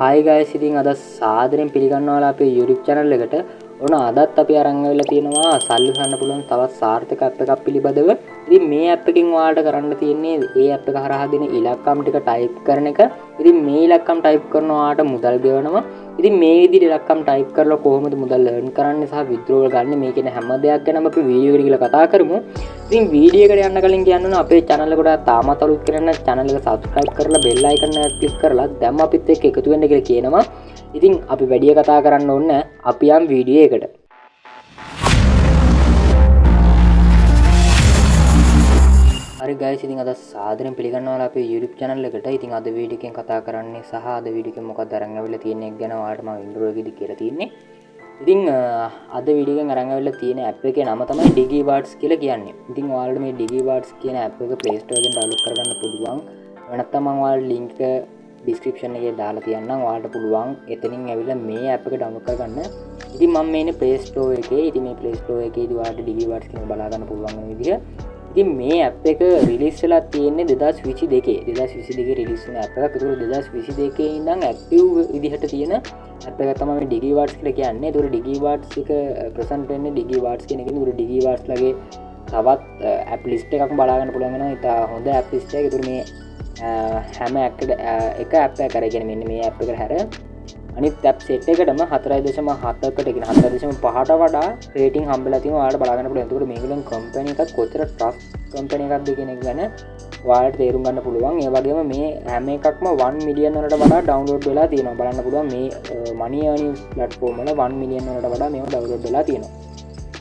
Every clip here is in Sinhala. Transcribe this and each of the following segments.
හායි ගයිස්, ඉතින් අද සාදරයෙන් පිළිගන්නවා අපේ YouTube channel එකට. ඔන්න අදත් අපි අරන් ආවිල්ලා තියෙනවා සල්ලි හොයන්න පුළුවන් තවත් සාර්ථක ඇප් එකක් පිළිබඳව. ඉතින් මේ ඇප් එකෙන් ඔයාලට කරන්න තියෙන්නේ ඒ ඇප් එක හරහා දෙන ඉලක්කම් ටික ටයිප් කරන එක. ඉතින් මේ ඉලක්කම් ටයිප් කරන ඔයාලට මුදල් ගෙවනවා. ඉතින් මේ විදිහට ඉලක්කම් ටයිප් කරලා කොහොමද මුදල් earn කරන්නේ සහ withdrawal ගන්න මේ කියන හැම දෙයක් ගැනම අපි වීඩියෝ එකට ගිහලා කතා කරමු. ඉතින් වීඩියෝ එකට යන්න කලින් කියන්න ඕන, අපේ channel එකට තාමත් අලුත් කෙනෙක් නම් channel එක subscribe කරලා bell icon එක click කරලා දැන් අපිත් එක්ක එකතු වෙන්න කියලා කියනවා. ඉතින් අපි වැඩි කතා කරන්න ඕනේ නෑ. අපි යම් වීඩියෝ එකට. හරි ගයිස්, ඉතින් අද සාදරයෙන් පිළිගන්නවා අපේ YouTube channel එකට. ඉතින් අද වීඩියෝ එකෙන් කතා කරන්නේ සහ අද වීඩියෝ එකෙන් මොකක්ද අරන් ආවිල්ලා තියෙන්නේ එක ගැන ඔයාලට මම ඉන්ට්‍රෝ එකේදී කියලා තියෙන්නේ. ඉතින් අද වීඩියෝ එකෙන් අරන් ආවිල්ලා තියෙන ඇප් එකේ නම තමයි DigiWords කියලා කියන්නේ. ඉතින් ඔයාලට මේ DigiWords කියන ඇප් එක Play Store එකෙන් ඩවුන්ලෝඩ් කරගන්න පුළුවන්. එහෙම නැත්නම් මම ඔයාලට link එක ඩිස්ක්‍රිප්ෂන් එකේ දාලා තියන්නම්. ඔයාලට පුළුවන් එතනින් ඇවිල්ලා මේ ඇප් එක ඩවුන්ලෝඩ් කරගන්න. ඉතින් මම මේ ඉන්නේ Play Store එකේ. ඉතින් මේ Play Store එකේදී ඔයාලට DigiWords කියන එක බලා ගන්න පුළුවන් වෙන විදිහ. ඉතින් මේ ඇප් එක රිලීස් වෙලා තියෙන්නේ 2022. 2022 රිලීස් වුණ ඇප් එකක්. ඒතකොට 2022 ඉඳන් ඇක්ටිව් විදිහට තියෙන ඇප් එකක් තමයි මේ DigiWords කියලා කියන්නේ. ඒතකොට DigiWords එක ප්‍රසන්ට් වෙන්නේ DigiWords කියන එකෙන්. ඒතකොට DigiWords ලගේ තවත් ඇප් ලිස්ට් එකක් බලා ගන්න පුළුවන් වෙනවා. ඉතා හොඳ ඇප් ලිස්ට් එකක්. ඒතකොට මේ හැම ඇප් එක ඇප් එකක් අර කියන්නේ මෙන්න මේ ඇප් එකට හැර අනිත් ඇප් සෙට් එකටම 4.7කට, ඒ කියන්නේ 4.5ට වඩා රේටිං හම්බෙලා තියෙනවා ඔයාලට බලා ගන්න පුළුවන්. එතකොට මේගොල්ලන් කම්පැනි එකත් කොච්චර ට්‍රස්ට් කම්පැනි එකක්ද කියන එක ගැන ඔයාලට තේරුම් ගන්න පුළුවන්. ඒ වගේම මේ හැම එකක්ම 1 මිලියන් වලට වඩා ඩවුන්ලෝඩ් වෙලා තියෙනවා. බලන්න පුළුවන් මේ මනි අර්නින් ප්ලැට්ෆෝම් වල 1 මිලියන් වලට වඩා මේවා ඩවුන්ලෝඩ් වෙලා තියෙනවා.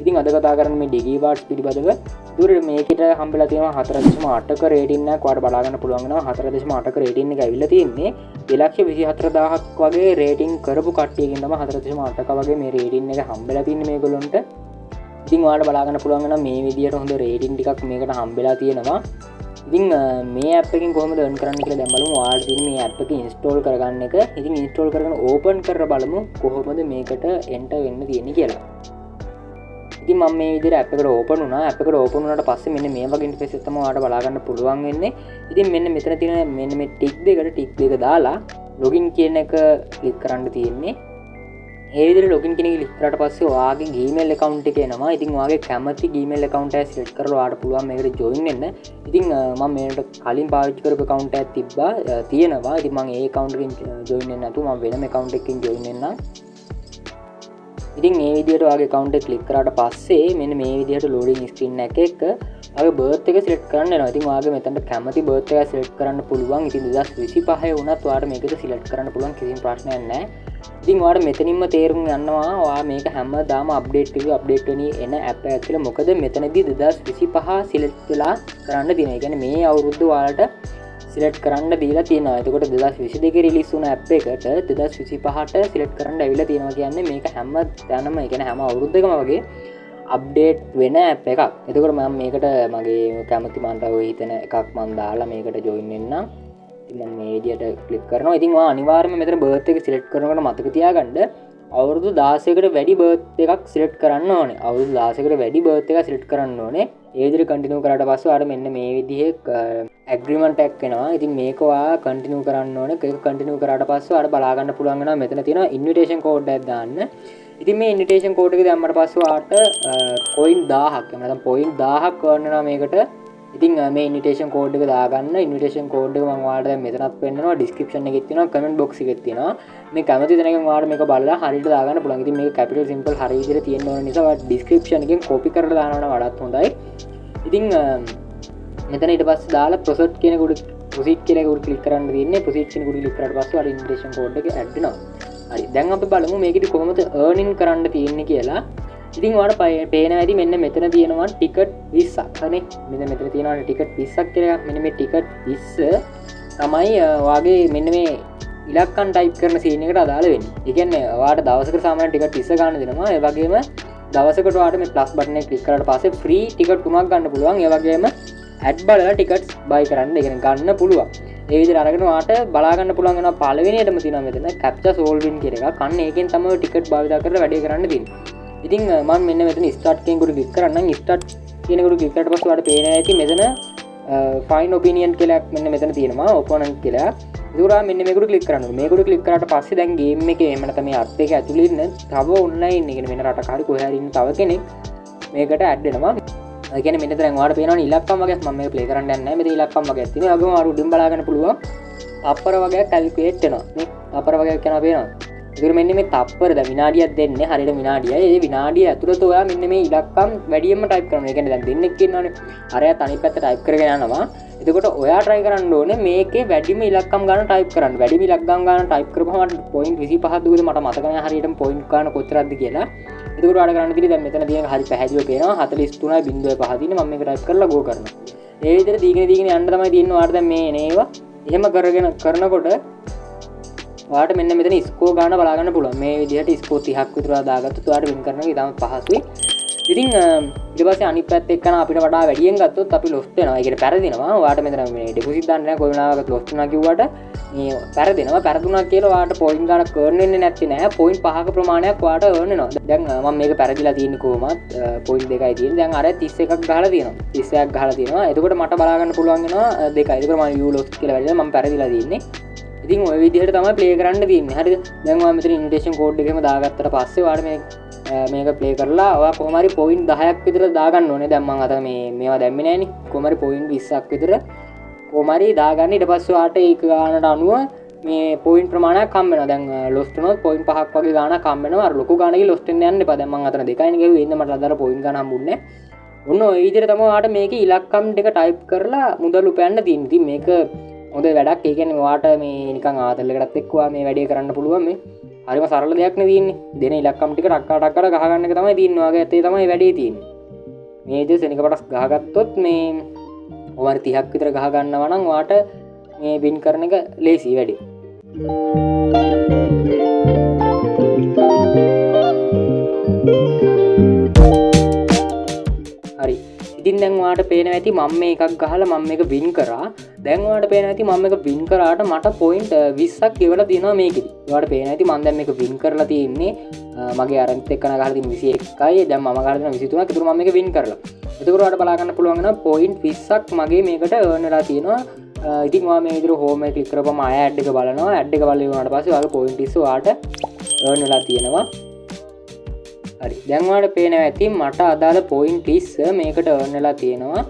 ඉතින් අද කතා කරන්නේ මේ DigiWords පිළිබඳව. ඒතකොට මේකට හම්බෙලා තියෙනවා 4.8ක රේටින් එකක් ඔයාලට බලා ගන්න පුළුවන් වෙනවා. 4.8ක රේටින් එක ඇවිල්ලා තියෙන්නේ 2,24,000ක් වගේ රේටින් කරපු කට්ටියකින් තමයි 4.8ක වගේ මේ රේටින් එක හම්බෙලා තියෙන්නේ මේගොල්ලොන්ට. ඉතින් ඔයාලට බලා ගන්න පුළුවන් වෙනවා මේ විදියට හොඳ රේටින් ටිකක් මේකට හම්බෙලා තියෙනවා. ඉතින් මේ ඇප් එකෙන් කොහොමද earn කරන්න කියලා දැන් බලමු. ඔයාලට තියෙන මේ ඇප් එක ඉන්ස්ටෝල් කරගන්න එක. ඉතින් ඉන්ස්ටෝල් කරගෙන ඕපන් කරලා බලමු කොහොමද මේකට එන්ටර් වෙන්න තියෙන්නේ කියලා. ඉතින් මම මේ විදිහට ඇප් එකට ඕපන් වුණා. ඇප් එකට ඕපන් වුණාට පස්සේ මෙන්න මේ වගේ ඉන්ටර්ෆේස් එකක් තමයි ඔයාලට බලා ගන්න පුළුවන් වෙන්නේ. ඉතින් මෙන්න මෙතන තියෙන මෙන්න මේ ටික් දෙකට ටික් දෙක දාලා ලොගින් කියන එක ක්ලික් කරන්න තියෙන්නේ. ඒ විදිහට ලොගින් කියන එක ක්ලික් කරාට පස්සේ ඔයාගේ Gmail account එක එනවා. ඉතින් ඔයාගේ කැමති Gmail account එක සිලෙක්ට් කරලා ඔයාලට පුළුවන් මේකට ජොයින් වෙන්න. ඉතින් මම මේකට කලින් පාවිච්චි කරපු account එකක් තිබ්බා, තියෙනවා. ඉතින් මම ඒ account එකෙන් ජොයින් වෙන්නේ නැතුව මම වෙනම account එකකින් ජොයින් වෙන්නම්. ඉතින් මේ විදිහට ඔයාගේ account එක ක්ලික් කරාට පස්සේ මෙන්න මේ විදිහට ලෝඩින් ස්ක්‍රීන් එක එක්ක ඔයාගේ බර්ත් එක සිලෙක්ට් කරන්න එනවා. ඉතින් ඔයාගේ මෙතනට කැමති බර්ත් එක සිලෙක්ට් කරන්න පුළුවන්. ඉතින් 2025 වුණත් ඔයාලට මේකද සිලෙක්ට් කරන්න පුළුවන්, කිසිම ප්‍රශ්නයක් නැහැ. ඉතින් ඔයාලට මෙතනින්ම තේරුම් යනවා ඔයා මේක හැමදාම අප්ඩේට් වෙවි අප්ඩේට් වෙනි එන ඇප් එකක් කියලා. මොකද මෙතනදී 2025 සිලෙක්ට් වෙලා කරන්න තියෙනවා. ඒ කියන්නේ මේ අවුරුද්ද ඔයාලට සිලෙක්ට් කරන්න දීලා තියෙනවා. එතකොට 2022 රිලීස් වුණ ඇප් එකට 2025ට සිලෙක්ට් කරන්න ඇවිල්ලා තියෙනවා කියන්නේ මේක හැම තැනම, ඒ කියන්නේ හැම අවුරුද්දකම වගේ අප්ඩේට් වෙන ඇප් එකක්. එතකොට මම මේකට මගේ කැමති මන්ට ඔය හිතන එකක් මම දාලා මේකට ජොයින් වෙන්නම්. ඉතින් මම මේ විදියට ක්ලික් කරනවා. ඉතින් ඔයා අනිවාර්යයෙන්ම මෙතන බර්ත් එක සිලෙක්ට් කරනකොට මතක තියාගන්න අවුරුදු 16කට වැඩි බර්ත් එකක් සිලෙක්ට් කරන්න ඕනේ. අවුරුදු 16කට වැඩි බර්ත් එකක් සිලෙක්ට් කරන්න ඕනේ. ඒ විදිහට කන්ටිනියු කරාට පස්සේ ඔයාලට මෙන්න මේ විදිහේ ඇග්‍රීමන්ට් එකක් එනවා. ඉතින් මේක ඔයා කන්ටිනියු කරන්න ඕනේ. ඒක කන්ටිනියු කරාට පස්සේ ඔයාලට බලා ගන්න පුළුවන් වෙනවා මෙතන තියෙනවා ඉන්විටේෂන් කෝඩ් එකක් දාන්න. ඉතින් මේ ඉන්විටේෂන් කෝඩ් එක දැම්මට පස්සේ ඔයාලට කොයින් 1000ක් එහෙම නැත්නම් පොයින්ට් 1000ක් earn වෙනවා මේකට. ඉතින් මේ ඉන්විටේෂන් කෝඩ් එක දාගන්න. ඉන්විටේෂන් කෝඩ් එක මම ඔයාලට දැන් මෙතනත් පෙන්නනවා, ඩිස්ක්‍රිප්ෂන් එකෙත් තියෙනවා, කමෙන්ට් බොක්ස් එකෙත් තියෙනවා. මේ කැමති තැනකින් ඔයාලට මේක බලලා හරියට දාගන්න පුළුවන්. ඉතින් මේක කැපිටල් සිම්පල් හරි විදිහට තියෙන්න ඕන නිසා ඔයාලා ඩිස්ක්‍රිප්ෂන් එකෙන් කොපි කරලා දානවා නම් වඩාත් හොඳයි. ඉතින් මෙතන ඊට පස්සේ දාලා ප්‍රොසෙඩ් කියන එක උඩ, ප්‍රොසීඩ් කියන එක උඩ ක්ලික් කරන්න තියෙන්නේ. ප්‍රොසීඩ් කියන එක උඩ ක්ලික් කරාට පස්සේ ඔයාලා ඉන්විටේෂන් කෝඩ් එක ඇඩ් වෙනවා. හරි, දැන් අපි බලමු මේකෙදි කොහොමද අර්නින් කරන්න තියෙන්නේ කියලා. ඉතින් ඔයාලට පේනවා ඇති මෙන්න මෙතන තියෙනවා ටිකට් 20ක්. හරිනේ, මෙන්න මෙතන තියෙනවා ටිකට් 20ක් කියලා එකක්. මෙන්න මේ ටිකට් 20 තමයි ඔයාගේ මෙන්න මේ ඉලක්කම් ටයිප් කරන සීන් එකට අදාළ වෙන්නේ. ඒ කියන්නේ ඔයාට දවසකට සාමාන්‍ය ටිකට් 20 ගන්න දෙනවා. ඒ වගේම දවසකට ඔයාට මේ ප්ලස් බටන් එක ක්ලික් කරාට පස්සේ ෆ්‍රී ටිකට් තුනක් ගන්න පුළුවන්. ඒ වගේම ඇඩ් බලලා ටිකට්ස් බයි කරන්න, ඒ කියන්නේ ගන්න පුළුවන්. ඒ විදිහට අරගෙන ඔයාට බලා ගන්න පුළුවන් වෙනවා. පළවෙනියටම තියෙනවා මෙතන කැප්චා සෝල්වින් කියලා එකක්. අන්න ඒකෙන් තමයි ඔය ටිකට් භාවිතා කරලා වැඩේ කරන්න තියෙන්නේ. ඉතින් මම මෙන්න මෙතන ස්ටාර්ට් කියන එකට ක්ලික් කරන්නම්. ස්ටාර්ට් කියන එකට ක්ලික් කරාට පස්සේ ඔයාලට පේනවා ඇති මෙතන ෆයින් ඔපිනියන් කියලා එකක් මෙන්න මෙතන තියෙනවා, ඔපෝනන්ට් කියලා. ඒකට ඔයා මෙන්න මේකට ක්ලික් කරන්න ඕනේ. මේකට ක්ලික් කරාට පස්සේ දැන් ගේම් එකේ එහෙම නැත්නම් මේ ඇප් එක ඇතුලේ ඉන්න තව ඔන්ලයින් ඒ කියන්නේ වෙන රටක හරි කොහේ හරි ඉන්න තව කෙනෙක් මේකට ඇඩ් වෙනවා. ඒ කියන්නේ මෙන්න දැන් ඔයාලට පේනවනේ ඉලක්කම් වගේක් මම මේක ප්ලේ කරන්න යන්නේ නැහැ. මෙතන ඉලක්කම් වගේක් තියෙනවා. ඒ වගේම ඔයාලට උඩින් බලා ගන්න පුළුවන් තප්පර වගේක් කැල්කියුලේට් වෙනවා. නේ තප්පර වගේක් යනවා පේනවා. ඒතර මෙන්න මේ තප්පර දැන් විනාඩියක් දෙන්නේ හරියට විනාඩියයි. ඒ විනාඩිය ඇතුළත ඔයා මෙන්න මේ ඉලක්කම් වැඩියෙන්ම ටයිප් කරනවා. ඒ කියන්නේ දැන් දෙන්නෙක් ඉන්නවනේ. අරයා තනි පැත්ත ටයිප් කරගෙන යනවා. එතකොට ඔයා try කරන්න ඕනේ මේකේ වැඩිම ඉලක්කම් ගන්න ටයිප් කරන්න. වැඩිම ඉලක්කම් ගන්න ටයිප් කරපුවම මට පොයින්ට් 25ක් දුවද මට මතක නෑ හරියටම පොයින්ට් ගන්න කොච්චරක්ද කියලා. එතකොට ඔයාලා කරන්න තියෙන්නේ දැන් මෙතන තියෙන හරි පැහැදිලිව පේනවා 43.05 තියෙන මම මේක ටයිප් කරලා ගෝ කරනවා. ඒ විදිහට දීගෙන දීගෙන යන්න තමයි තියෙන්නේ ඔයාලට දැන් මේ එන ඒවා. එහෙම කරගෙන කරනකොට ඔයාලට මෙන්න මෙතන ස්කෝර් ගන්න බලා ගන්න පුළුවන්. මේ විදිහට ස්කෝර් 30ක් විතර ඔයා දාගත්තොත් ඔයාලට වින් කරන එක ඉතාම පහසුයි. ඉතින් ඊට පස්සේ අනිත් පැත්ත එක්කන අපිට වඩා වැඩියෙන් ගත්තොත් අපි ලොස් වෙනවා. ඒ කියන්නේ පැරදිනවා. ඔයාලට මෙතන මේ ඩිපොසිට් දාන්න නෑ. කොයි වෙලාවකත් ලොස් වුණා කිව්වට මේ පැරදෙනවා. පැරදුනා කියලා ඔයාලට පොයින්ට් ගන්න කර්න් වෙන්නේ නැත්තේ නෑ. පොයින්ට් 5ක ප්‍රමාණයක් ඔයාලට අර්න් වෙනවා. දැන් මම මේක පැරදිලා තියෙන්නේ කොහොමත් පොයින්ට් 2යි තියෙන්නේ. දැන් අර 31ක් ගහලා තියෙනවා. 31ක් ගහලා තියෙනවා. එතකොට මට බලා ගන්න පුළුවන් වෙනවා 2යි. එතකොට මම you Los කියලා වැටිලා මම පැරදිලා තියෙන්නේ. ඉතින් ඔය විදිහට තමයි ප්ලේ කරන්න තියෙන්නේ. හරිද? දැන් ඔයා මෙතන ඉන්විටේෂන් කෝඩ් එක එහෙම දාගත්තට පස්සේ ඔයාලට මේක ප්ලේ කරලා ඔයා කොහොම හරි පොයින්ට් 10ක් විතර දාගන්න ඕනේ. දැන් මං අත මේවා දැම්මේ නෑනේ. කොහොම හරි පොයින්ට් 20ක් විතර කොහොම හරි දාගන්න. ඊට පස්සේ ඔයාට ඒක ගානට අනුව මේ පොයින්ට් ප්‍රමාණයක් හම්බ වෙනවා. දැන් ලොස්ට් වුණොත් පොයින්ට් 5ක් වගේ ගාණක් හම්බ වෙනවා. අර ලොකු ගාණකින් ලොස්ට් වෙන්න යන්න එපා. දැන් මං අතන 2යිනේ ගැහුවේ. ඉතින් මට අදාළ පොයින්ට් ගාණ හම්බුන්නේ නෑ. ඔන්න ඔය විදිහට තමයි ඔයාට මේකේ ඉලක්කම් ටික ටයිප් කරලා මුදල් උපයන්න තියෙන්නේ. ඉතින් මේක හොඳ වැඩක්. ඒ කියන්නේ ඔයාට මේ නිකන් ආතල් එකටත් එක්ක ඔයා මේ වැඩේ කරන්න පුළුවන්. මේ හරිම සරල දෙයක් නේ තියෙන්නේ. දෙන ඉලක්කම් ටික ටක්කා ටක්කා ගහ ගන්න එක තමයි තියෙන්නේ. ඔයාගේ ඇත්තේ තමයි වැඩේ තියෙන්නේ. මේ විදිහට සෙනඟ පටස් ගහගත්තොත් මේ ඔයාට 30ක් විතර ගහ ගන්නවා නම් ඔයාට මේ වින් කරන එක ලේසි වැඩේ. හරි. ඉතින් දැන් ඔයාට පේනවා ඇති මම මේ එකක් ගහලා මම මේක වින් කරා. දැන් ඔයාට පේනවා ඇති මම මේක වින් කරාට මට පොයින්ට් 20ක් ගෙවලා තියෙනවා මේකෙදි. ඔයාට පේනවා ඇති මම දැන් මේක වින් කරලා තියෙන්නේ මගේ අරන්ත් එක්කන ගහලා තියෙන 21යි. දැන් මම ගහලා තියෙන 23ක්. ඒතර මම මේක වින් කරලා. එතකොට ඔයාට බලා ගන්න පුළුවන් වෙනවා පොයින්ට් 20ක් මගේ මේකට අර්න් වෙලා තියෙනවා. ඉතින් ඔයා මේ විදිහට හෝම් එක ක්ලික් කරපුවම ආය ඇඩ් එක බලනවා. ඇඩ් එක බලලා ඉවරනාට පස්සේ ඔයාගේ පොයින්ට් 20 ඔයාට අර්න් වෙලා තියෙනවා. හරි. දැන් ඔයාලට පේනවා ඇති මට අදාළ පොයින්ට් 20 මේකට අර්න් වෙලා තියෙනවා.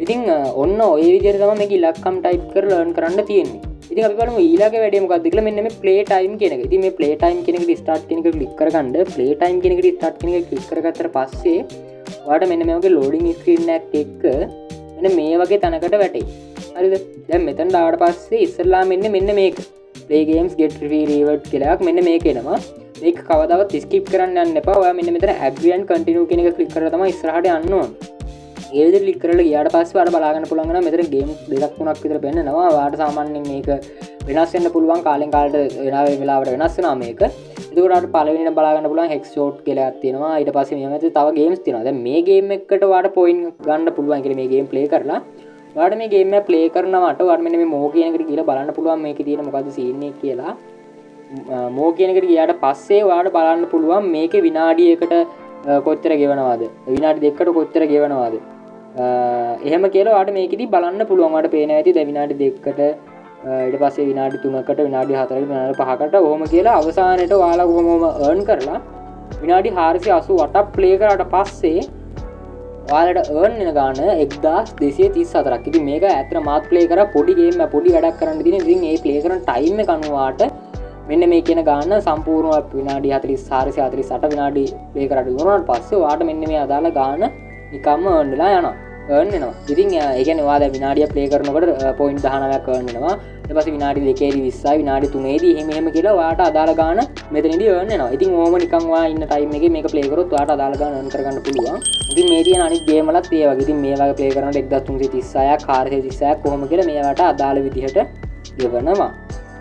ඉතින් ඔන්න ඔය විදිහට තමයි මේක ඉලක්කම් ටයිප් කරලා අර්න් කරන්න තියෙන්නේ. ඉතින් අපි බලමු ඊළඟ වැඩේ මොකක්ද කියලා. මෙන්න මේ ප්ලේ ටයිම් කියන එක. ඉතින් මේ ප්ලේ ටයිම් කියන එකට ස්ටාර්ට් කියන එක ක්ලික් කරගන්න. ප්ලේ ටයිම් කියන එකට ස්ටාර්ට් කියන එක ක්ලික් කරගත්තට පස්සේ ඔයාලට මෙන්න මේ වගේ ලෝඩින් ස්ක්‍රීන් එකක් එක්ක මෙන්න මේ වගේ තැනකට වැටෙයි. හරිද? දැන් මෙතනට ආවට පස්සේ ඉස්සෙල්ලාම එන්නේ මෙන්න මේක. play games get free reward කියලා එකක් මෙන්න මේක එනවා. මේක කවදාවත් ස්කිප් කරන්න යන්න එපා. ඔයා මෙන්න මෙතන agree and continue කියන එක ක්ලික් කරලා තමයි ඉස්සරහට යන්න ඕන. ඒ විදිහට ක්ලික් කරලා ගියාට පස්සේ ඔයාලට බලා ගන්න පුළුවන් වෙනවා මෙතන ගේම් දෙකක් තුනක් විතර පෙන්නනවා. ඔයාලට සාමාන්‍යයෙන් මේක වෙනස් වෙන්න පුළුවන් කාලෙන් කාලට වෙන වෙලාවට වෙනස් වෙනවා මේක. එතකොට ඔයාලට පළවෙනිට බලා ගන්න පුළුවන් hex shot කියලා එකක් තියෙනවා. ඊට පස්සේ මේ මැද තව ගේම්ස් තියෙනවා. දැන් මේ ගේම් එකට ඔයාලට පොයින්ට් ගන්න පුළුවන්. ඒ කියන්නේ මේ ගේම් ප්ලේ කරලා ඔයාලට මේ ගේම් එක ප්ලේ කරනවට ඔයාලට මෙන්න මේ මෝ කියන එකට ගිහලා බලන්න පුළුවන් මේකේ තියෙන මොකද්ද සීන් එක කියලා. මෝ කියන එකට ගියාට පස්සේ ඔයාලට බලන්න පුළුවන් මේකේ විනාඩියකට කොච්චර ගෙවනවද, විනාඩි දෙකකට කොච්චර ගෙවනවද, එහෙම කියලා ඔයාලට මේකෙදි බලන්න පුළුවන්. ඔයාලට පේනවා ඇති දැන් විනාඩි දෙකකට, ඊට පස්සේ විනාඩි තුනකට, විනාඩි හතරකට, විනාඩි පහකට ඔහොම කියලා අවසානයේට ඔයාලා කොහොම ඔහොම අර්න් කරලා විනාඩි 488ක් ප්ලේ කරාට පස්සේ ඔයාලට අර්න් වෙන ගාන 1234ක්. ඉතින් මේක ඇත්තටම මාත් ප්ලේ කරා පොඩි ගේම් එකක්, පොඩි වැඩක් කරන්න තියෙන. ඉතින් ඒ ප්ලේ කරන ටයිම් එක අනුව ඔයාට මෙන්න මේ කියන ගාන සම්පූර්ණව විනාඩි 448 විනාඩි ප්ලේ කරලා ඉවර වුණාට පස්සේ ඔයාට මෙන්න මේ අදාළ ගාන නිකම්ම අර්න් වෙලා යනවා. අර්න් වෙනවා. ඉතින් ඒ කියන්නේ ඔයා දැන් විනාඩියක් ප්ලේ කරනකොට පොයින්ට් 19ක් අර්න් වෙනවා. ඊට පස්සේ විනාඩි දෙකේදී 20යි, විනාඩි තුනේදී එහෙම එහෙම කියලා ඔයාට අදාළ ගාන මෙතනදී අර්න් වෙනවා. ඉතින් ඔහොම නිකන් ඔයා ඉන්න ටයිම් එකේ මේක ප්ලේ කරොත් ඔයාට අදාළ ගාන අර්න් කරගන්න පුළුවන්. ඉතින් මේ තියෙන අනිත් ගේම් වලත් ඒ වගේ. ඉතින් මේ වගේ ප්ලේ කරනකොට 1336ක්, 436ක් කොහොම කියලා මේවට අදාළ විදිහට ගෙවනවා.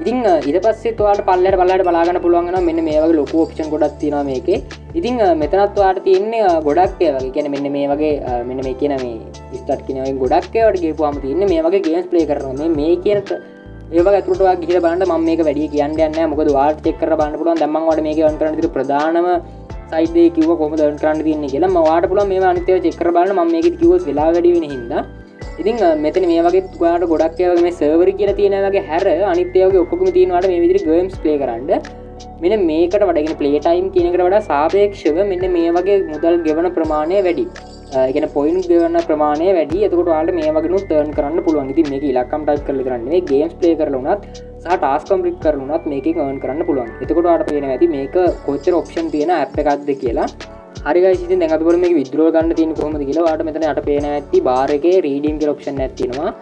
ඉතින් ඊට පස්සෙත් ඔයාලට පල්ලෙහාට පල්ලෙහාට බලා ගන්න පුළුවන් වෙනවා මෙන්න මේ වගේ ලොකු ඔප්ෂන් ගොඩක් තියෙනවා මේකේ. ඉතින් මෙතනත් ඔයාලට තියෙන්නේ ගොඩක් ඒවා වගේ. ඒ කියන්නේ මෙන්න මේ වගේ මෙන්න මේ කියන මේ ස්ටාර්ට් කියන වගේ ගොඩක් ඒවාට ගිහපුවාම තියෙන්නේ මේ වගේ ගේම්ස් ප්ලේ කරනවා. මේ කියන ඒ වගේ ඇතුළට ඔයා ගිහලා බලන්න. මම මේක වැඩි කියන්න යන්නේ නැහැ. මොකද ඔයාලට චෙක් කරලා බලන්න පුළුවන්. දැන් මම ඔයාලට මේකේ earn කරන්න තියෙන ප්‍රධානම සයිඩ් එක කිව්වා කොහොමද earn කරන්න තියෙන්නේ කියලා. මම ඔයාලට පුළුවන් මේවා අනිත් ඒවා චෙක් කරලා බලන්න. මම මේකෙදි කිව්වොත් වෙලාව වැඩි වෙන හින්දා. ඉතින් මෙතන මේ වගේ ඔයාලට ගොඩක් ඒවා වගේ මේ සර්වර් කියලා තියෙන වගේ හැර අනිත් ඒවා වගේ ඔක්කොම තියෙනවාට මේ විදිහට ගේම්ස් ප්ලේ කරන්න. මෙන්න මේකට වඩා, ඒ කියන්නේ ප්ලේ ටයිම් කියන එකට වඩා සාපේක්ෂව මෙන්න මේ වගේ මුදල් ගෙවන ප්‍රමාණය වැඩි. ඒ කියන්නේ පොයින්ට් ගෙවන ප්‍රමාණය වැඩි. එතකොට ඔයාලට මේ වගේනුත් ටර්න් කරන්න පුළුවන්. ඉතින් මේක ඉලක්කම් ටයිප් කරලා විතරක් නෙවෙයි, ගේම්ස් ප්ලේ කරලා වුණත් සහ ටාස්ක් කම්ප්ලීට් කරලා වුණත් මේකෙන් අර්න් කරන්න පුළුවන්. එතකොට ඔයාලට පේනවා ඇති මේක කොච්චර ඔප්ෂන් තියෙන ඇප් එකක්ද කියලා. හරි ගයිස්, ඉතින් දැන් අපි බලමු මේක විත්ඩ්‍රෝල් ගන්න තියෙන්නේ කොහොමද කියලා. ඔයාලට මෙතන යට පේනවා ඇති බාර් එකේ රීඩීම් කියලා ඔප්ෂන් එකක් තියෙනවා.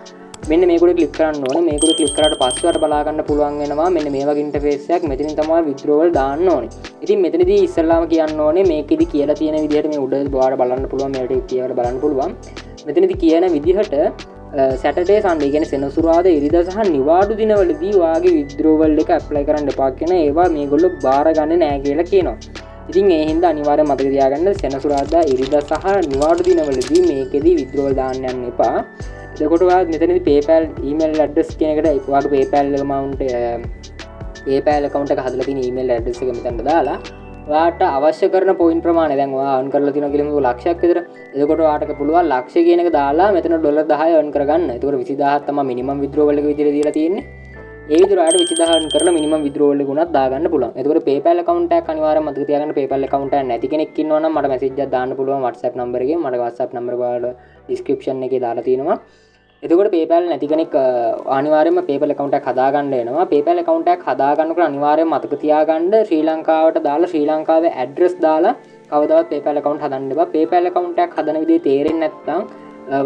මෙන්න මේක උඩ ක්ලික් කරන්න ඕනේ. මේක උඩ ක්ලික් කරාට පස්සේ ඔයාලට බලා ගන්න පුළුවන් වෙනවා මෙන්න මේ වගේ ඉන්ටර්ෆේස් එකක්. මෙතනින් තමයි විත්ඩ්‍රෝවල් දාන්න ඕනේ. ඉතින් මෙතනදී ඉස්සෙල්ලාම කියන්න ඕනේ මේකෙදි කියලා තියෙන විදිහට මේ උඩ ඔයාලට බලන්න පුළුවන්, මේකට කියලා බලන්න පුළුවන්. මෙතනදී කියන විදිහට සැටර්ඩේ සන්ඩේ කියන්නේ සෙනසුරාදා, ඉරිදා සහ නිවාඩු දිනවලදී ඔයාගේ විත්ඩ්‍රෝවල් එක ඇප්ලයි කරන්න එපා කියන ඒවා මේගොල්ලෝ බාරගන්නේ නෑ කියලා කියනවා. ඉතින් ඒ හින්දා අනිවාර්යයෙන් මතක තියාගන්න සෙනසුරාදා, ඉරිදා සහ නිවාඩු දිනවලදී මේකෙදි විත්ඩ්‍රෝවල් දාන්න යන්න එපා. එතකොට ඔයා මෙතනදී PayPal email address කියන එකට ඔයාගේ PayPal PayPal account එක හදලා තියෙන email address එක මෙතනට දාලා ඔයාට අවශ්‍ය කරන පොයින්ට් ප්‍රමාණය දැන් ඔයා earn කරලා තියෙනවා කියලා හිතමුකෝ ලක්ෂයක් විතර. එතකොට ඔයාට පුළුවන් ලක්ෂ කියන එක දාලා මෙතන ඩොලර් 10 earn කරගන්න. එතකොට 20000ක් තමයි මිනිමම් විත්ඩ්‍රෝවල් එක විදිහට දීලා තියෙන්නේ. ඒ විදිහට ඔයාට 20000 earn කරලා මිනිමම් විත්ඩ්‍රෝවල් එක උනත් දාගන්න පුළුවන්. එතකොට PayPal account එකක් අනිවාර්යයෙන් මතක තියාගන්න. PayPal account එකක් නැති කෙනෙක් ඉන්නවා නම් මට මැසේජ් එකක් දාන්න පුළුවන් WhatsApp number එකෙන්. මට WhatsApp number එක ඔයාලට ඩිස්ක්‍රිප්ෂන් එකේ දාලා තියෙනවා. එතකොට PayPal නැති කෙනෙක් අනිවාර්යයෙන්ම PayPal account එකක් හදාගන්න වෙනවා. PayPal account එකක් හදාගන්නකොට අනිවාර්යයෙන්ම මතක තියාගන්න ශ්‍රී ලංකාවට දාලා ශ්‍රී ලංකාවේ ඇඩ්‍රස් දාලා කවදාවත් PayPal account හදන්න එපා. PayPal account එකක් හදන විදිය තේරෙන්නේ නැත්නම්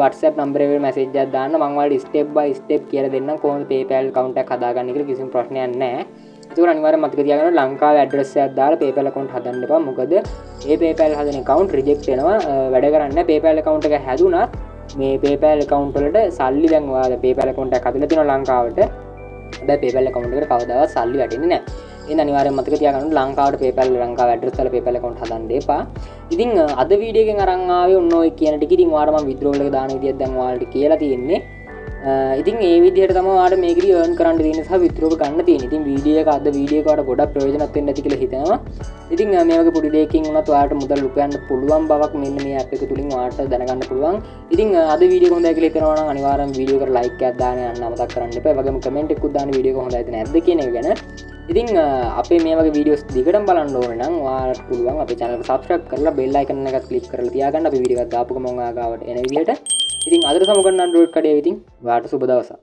WhatsApp number එකේ මැසේජ් එකක් දාන්න. මං ඔයාලට ස්ටෙප් බයි ස්ටෙප් කියලා දෙන්නම් කොහොමද PayPal account එකක් හදාගන්නේ කියලා, කිසිම ප්‍රශ්නයක් නැහැ. ඒකෝර අනිවාර්යයෙන් මතක තියාගන්න ලංකාවේ ඇඩ්‍රස් එකක් දාලා PayPal account හදන්න එපා. මොකද ඒ PayPal හදන account reject වෙනවා, වැඩ කරන්නේ නැහැ. PayPal account එක හැදුනත් මේ PayPal account වලට සල්ලි, දැන් ඔයාලා PayPal account එකක් හදලා තියෙනවා ලංකාවට. හැබැයි PayPal account එකට කවදාවත් සල්ලි වැටෙන්නේ නැහැ. එහෙනම් අනිවාර්යයෙන් මතක තියාගන්න ලංකාවට PayPal, ලංකාවේ ඇඩ්‍රස් වල PayPal account හදන්න එපා. ඉතින් අද වීඩියෝ එකෙන් අරන් ආවේ ඔන්න ඔය කියන ටික. ඉතින් ඔයාලට මම විත්ඩ්‍රෝවල් එක දාන විදියක් දැන් ඔයාලට කියලා තියෙන්නේ. ඉතින් ඒ විදිහට තමයි ඔයාලට මේකදී earn කරන්න තියෙන්නේ සහ විත්ඩ්‍රෝවල් ගන්න තියෙන්නේ. ඉතින් වීඩියෝ එක අද වීඩියෝ එක ඔයාලට ගොඩක් ප්‍රයෝජනවත් වෙන්න ඇති කියලා හිතෙනවා. ඉතින් මේ වගේ පොඩි දෙයකින් වුණත් ඔයාලට මුදල් උපයන්න පුළුවන් බවක් මෙන්න මේ ඇප් එක තුලින් ඔයාලට දැනගන්න පුළුවන්. ඉතින් අද වීඩියෝ එක හොඳයි කියලා හිතනවා නම් අනිවාර්යයෙන්ම වීඩියෝ එකට ලයික් එකක් දාන්න යන්න අමතක කරන්න එපා. ඒ වගේම කමෙන්ට් එකකුත් දාන්න වීඩියෝ එක හොඳයිද නැද්ද කියන එක ගැන. ඉතින් අපේ මේ වගේ වීඩියෝස් දිගටම බලන්න ඕනේ නම් ඔයාලට පුළුවන් අපේ channel එක subscribe කරලා bell icon එකත් click කරලා තියාගන්න අපි වීඩියෝ එකක් දාපු ගමන් ඔයා ගාවට එන විදිහට. ඉතින් අදට සමුගන්න Android කඩේ. ඉතින් ඔයාලට සුබ දවසක්.